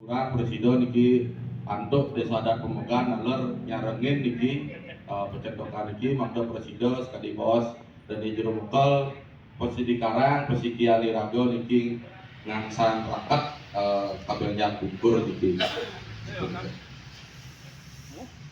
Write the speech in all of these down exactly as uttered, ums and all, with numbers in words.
Presida niki antuk Desa Adat Pemogan naler nyarengin niki, eh, pecetokan niki, mangda presida sakadi baos dadi jero mekel Pesidi Karang, Pesidi Aliraga niki ngangsang raket, eh, kabenjang pungkur niki.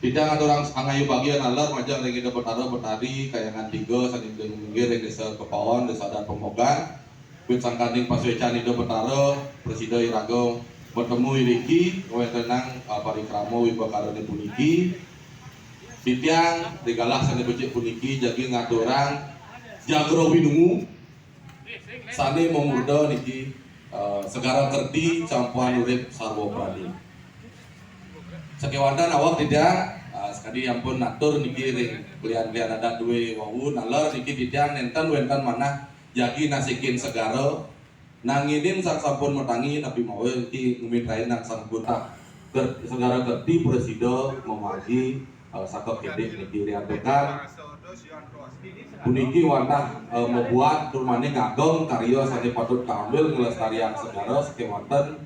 Kita ngaturang angayu bagia naler majeng ring Ida Betara Betari Kayangan Tiga sané inggih ring Desa Kepaon, Desa Adat Pemogan. Wit sangkaning pasuécan Ida Betara, presida iraga matemu iriki, ngawéntenang, ah, parikrama wibakarané puniki. Titiang ri galah sané becik puniki jagi ngaturang jagra winungu sané mamurda niki, eh, Segara Kerti Campuhan Urip Sarwa Prani. Sakéwanten awak titiang, eh, sakadi ampun natur niki ring klian-klian adat duwé wau naler niki titiang nénten wénten manah jagi nasikin segara. Nanginin sang sampun matangi napi mawi niki ngemitrain nang sang guna. Ker-, Segara Kerti presida mamargi, eh, sakédik niki riantukan. Puniki wantah, eh, mabuat tur malih ngagem karya sané patut kaambil nglestariang segara sakéwanten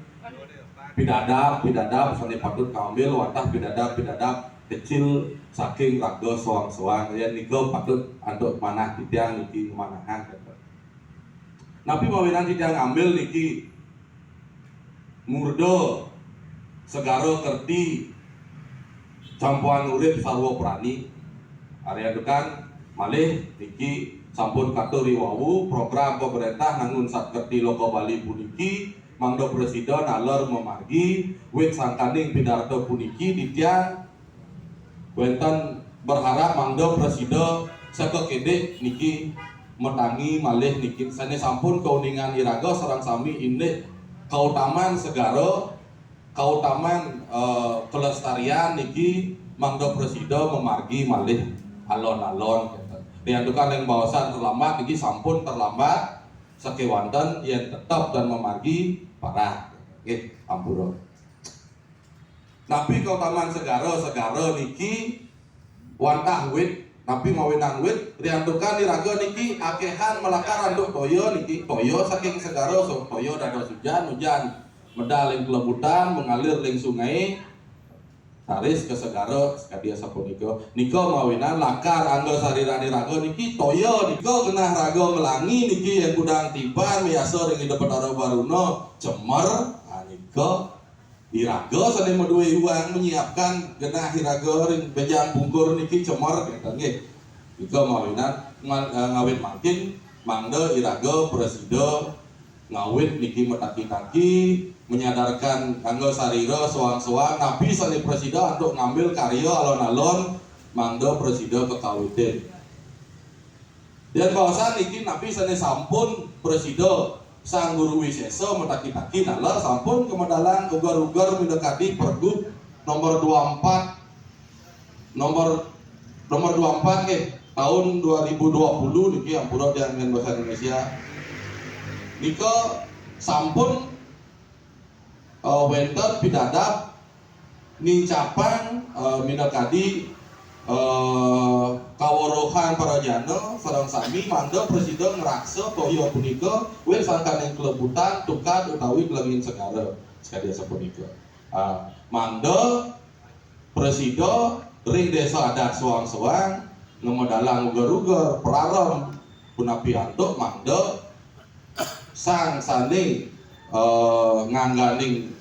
pidadab-pidadab sané patut kaambil wantah pidadab-pidadab kecil saking raga soang-soang. Yén nika patut antuk manah titiang niki manahang. Napi mawinan titiang ngambil niki murda Segara Kerti Campuhan Urip Sarwa Prani. Ari antukan malih niki sampun katur riwau program pemerintah nangun Satkerti Loka Bali puniki mangda presida naler mamargi wit sangkaning pidarta puniki titiang wénten berharap mangda presida sakédik niki matangi malih niki sané sampun kauningan iraga sareng sami indik kautaman segara, kautaman, eh, kelestarian niki mangda presida mamargi malih alon-alon. Riantukan ring baosan terlambat niki sampun terlambat sakéwanten yén tetep tan mamargi parah. Nggih, ampura. Napi kautaman segara, segara niki wantah wit, napi mawinan wit, riantukan iraga niki akéhan malakar antuk toya niki, toya saking segara, so, toya dados ujan, ujan medal ing kelebutan, mengalir ing sungai, raris ka segara, sakadi asapunika. Nika mawinan lakar angga sariran iraga niki toya, nika genah raga melangi niki yang kudang tiban miasa ring Ida Betara Baruna, cemer, ah, nika. Iraga sané madué iwang menyiapkan genah iraga ring bénjang pungkur niki cemer, kénten nggih. Nika mawinan nga-, eh, ngawit mangkin mangda iraga prasida ngawit niki mataki-taki menyadarkan angga sarira soang-soang napi sané prasida antuk ngambil karya alon-alon mangda prasida kakawitin. Yén baosan niki napi sané sampun prasida Sang Guru Wisésa mataki-taki naler sampun kamedalang uger-uger minakadi Pergub nomor dua empat, nomor, nomor dua empat nggih, tahun dua ribu dua puluh niki ampura tiang ngen basa Indonesia. Nika sampun eh, wénten pidadab nincapang, eh, minakadi, eh, kaweruhan parajana sareng sami mangda prasida ngraksa toya punika wit sangkaning klebutan, tukad utawi kelengin segara sakadi asapunika. Ah, mangda prasida ring désa adat soang-soang ngamedalang uger-uger, prarem, punapi antuk mangda sang sané, eh, ngangganing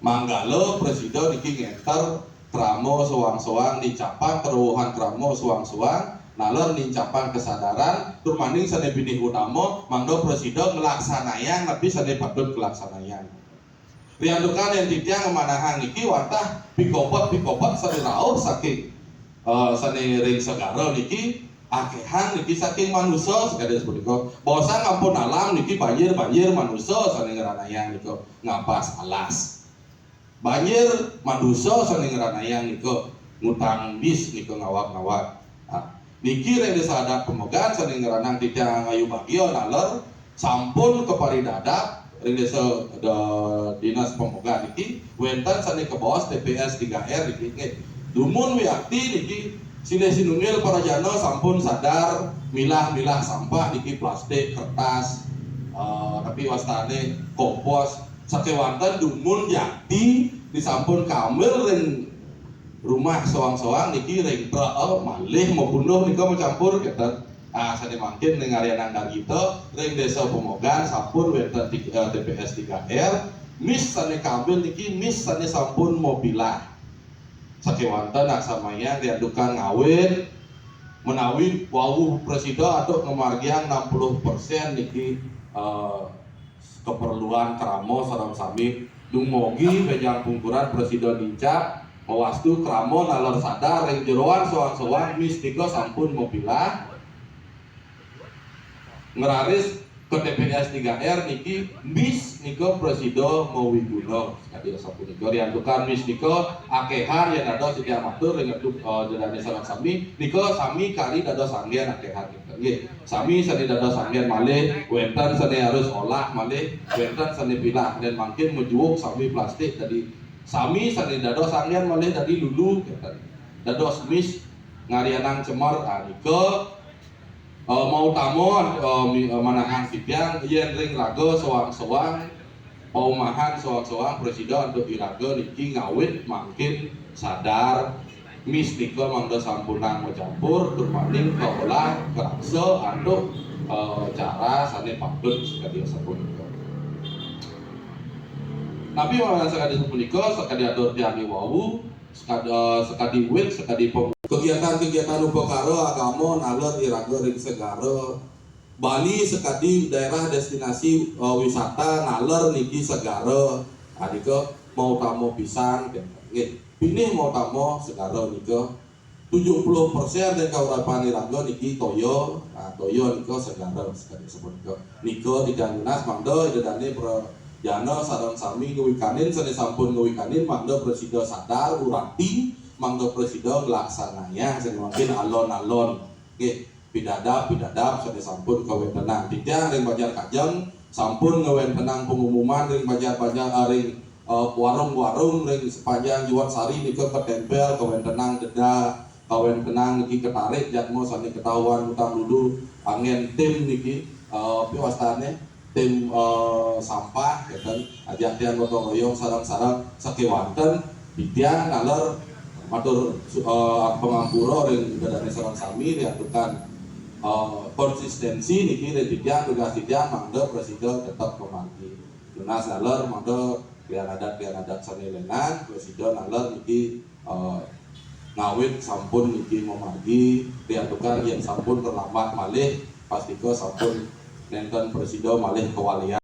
manggala prasida niki ngénter krama soang-soang, nincapang karuuhan krama soang-soang, naler nincapang kasadaran, tur maning sané pinih utama, mangda prasida nglaksanayang napi sané patut kalaksanayang. Riantukan yén titiang manahang niki wantah pikobet-pikobet sané rauh saking, eh, sané ring segara niki, akéhan niki saking manusa, sakadi punika. Baosang ampun alam niki banjir-banjir manusa sané ngranayang nika ngabas alas. Banjir manusa sané ngranayang nika ngutang bis nika ngawag-ngawag. Nah, niki ring Désa Adat Pemogan sané ngranang titiang ayu bagia naler sampun kaparidadab ring Désa, da-, Dinas Pemogan niki wénten sané kabaos T P S tiga R niki nggih. Dumun wiakti niki silih sinunggil parajana sampun sadar milah-milah sampah niki plastik, kertas, eh, napi wastané kompos, Sakéwanten dumun jakti disampun kambil ring rumah soang-soang niki ring trek, eh, malih mapunduh nika macampur kenten. Ah, sané mangkin ring Arianang Dargita ring Désa Pemogan sampun wénten ti-, eh, T P S tiga R, mis sané kambil niki mis sané sampun mapilah. Sakéwanten aksamayang riantukan ngawit menawi wau prasida antuk ngamargiang enam puluh persen niki, eh, keperluan krama sareng sami. Dumugi bénjang pungkuran prasida nincap mawastu krama naler sadar ring jeroan soang-soang mis nika sampun mapilah ngraris ke T P S tiga R niki mis nika prasida mawiguna. Sakadi sapunika riantukan mis nika akéhan yén dados titiang matur ring antuk, eh, ida dané sareng sami nika sami kari dados anggén akéhan. Nggih, sami sané dados anggén malih, wénten sané harus olah malih, wénten sané pilah, dan mangkin majuuk sami plastik dadi sami sané dados anggén malih dadi lulu, kenten. Dados mis ngarianang cemer, ah, nika, eh, mautama, eh, mi-, eh, manahang titiang yén ring raga soang-soang, paumahan soang-soang prasida antuk iraga niki ngawit mangkin sadar mis nika mangda sampunang macampur tur maning kaolah karaksa antuk, eh, cara sané patut sakadi sapunika. Napi mawinan sakadi sapunika, sakadi atur tiangé wau, sakad-, eh, sakadi wit, sakadi pem-, kegiatan-kegiatan upakara agama naler iraga ring segara Bali sakadi daerah destinasi, eh, wisata naler niki segara, ah, nika mautama pisan, nggih. Pinih mautama segara nika tujuh puluh persen ring kauripan iraga niki toya, ah, toya nika segara, sakadi sapunika. Nika titiang nunas mangda ida dané prajana sareng sami ngawikanin sané sampun ngawikanin mangda prasida sadar urati, mangda prasida nglaksanayang sané mangkin alon-alon. Nggih. Pidadab, pidadab sané sampun kawéntenang. Titiang ring Banjar Kajeng sampun ngawéntenang pangumuman ring banjar-banjar, ah, ring, eh, warung-warung ring sepanjang Jiwat Sari nika katempel kawéntenang dedak, kawéntenang niki katarik jadma sané ketahuan utang lulu anggén tim niki, eh, piwastané tim, eh, sampah, kenten, ajak tiang gotong royong sareng-sareng sakéwanten, titiang naler matur su-, eh, pangampura ring ida dané sareng sami riantukan, eh, konsistensi niki ring titiang, tugas titiang mangda prasida tetep mamargi. Nunas naler mangda krian adat-krian adat sané lénan, prasida naler niki eh, ngawit sampun niki mamargi, riantukan yén sampun terlambat malih, pastika sampun nénten prasida malih kawalian.